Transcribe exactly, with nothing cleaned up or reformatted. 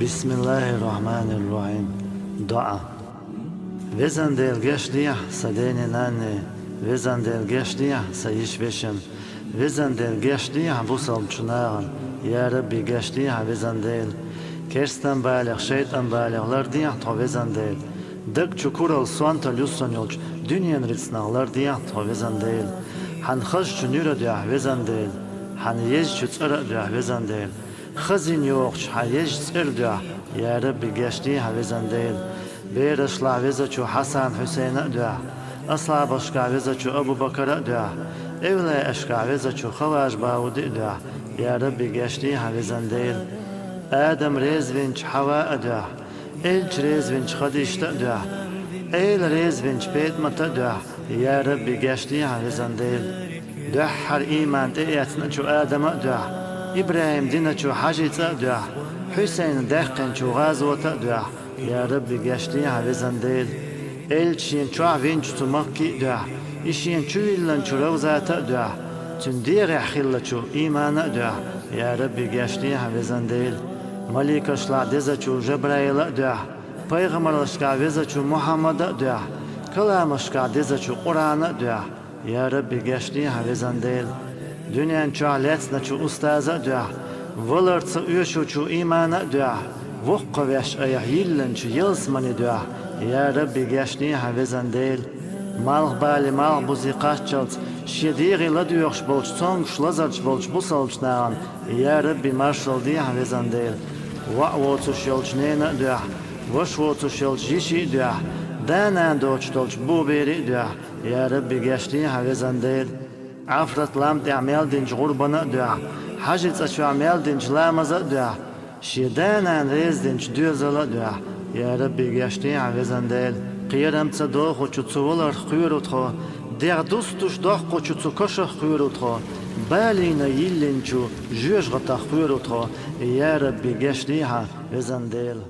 بسم الله الرحمن الرحيم. ДоӀа. Везан Дела, гешт дехьа са дене-нанне, Везан Дела, гешт дехьа са йиша-вешин, Везан Дела, гешт дехьа бусалба нахана, я Рабби, гешт дехьа, Везан Дела. Керстан балех, шайтӀан балех лардехьа тхо, Везан Дела. Даг чу курал, сонтал юссун йолчу дуьненан рицкъанах лардехьа тхо, Везан Дела. Хьан хазачу нуьра дуьхьа, Везан Дела. Хьан езачу цӀара дуьхьа, Везан Дела. Хазина йохучу хьан езачу цӀера дуьхьа, я Рабби, гешт дехьа, Везан Дела. Берашлахь везачу Хьасан-Хьусайна а дуьхьа, асхьабашкахь везачу Абу-Бакара а дуьхьа, эвлаяашкахь везачу Хаважа-Бауди а дуьхьа, я Рабби, гешт дехьа, Везан Дела. Адам резавинчу Хьава а дуьхьа, Элча резавинчу Хадижата а дуьхьа, Эла резавинчу ПетӀамата а дуьхьа, я Рабби, гешт дехьа, Везан Дела. Дуьххьара ийман тӀеэцначу Адама а дуьхьа, ИбрахӀим диначу Хьажи цӀа а дуьхьа, Хьусайна даьккхинчу гӀазота а дуьхьа, я Рабби, гешт дехьа, Везан Дела. Элча шена чохь винчу цу Макки а дуьхьа, и шена чувиллинчу Равзата а дуьхьа, цуьнан дегӀехь хиллачу иймана а дуьхьа, я Рабби, гешт дехьа, Везан Дела. Маликашлахь дезачу Жабраила а дуьхьа, пайхамаршкахь везачу Мухьаммада а дуьхьа, каламашкахь дезачу Къуръана а дуьхьа, я Рабби, гешт дехьа, Везан Дела. Дуьнен чохь лецначу устаза а дуьхьа, валарца оьшучу иймана а дуьхьа, воккхавеш айхьа йиллинчу ялсамани дуьхьа, я Рабби, гешт дехьа, Везан Дела. Малхбале малхбузе кхаччалц шен дегӀе ладоьгӀуш болчу цомгуш лазарш болчу бусалба нахана, я Рабби, маршалла дехьа, Везан Дела. ВоӀ воцуш йолчу нена а дуьхьа, ваша воцуш йолчу йиши а дуьхьа, да-нана доцуш долчу бобери а дуьхьа, я Рабби, гешт дехьа, Везан Дела. Ӏафрат лам тӀехь мел динчу гӀурбана а дуьхьа, Хьажи цӀа чохь мел динчу ламаза а дуьхьа, шен да-нана реза динчу доьзала а дуьхьа, я Рабби, гешт дехьа, Везан Дела. Кхерамца дохучу цу валарх кхоьру тхо, дегӀ дустуш доккхучу цу кошах кхоьру тхо, балийна йиллинчу жоьжахатах кхоьру тхо, я Рабби, гешт дехьа, Везан Дела.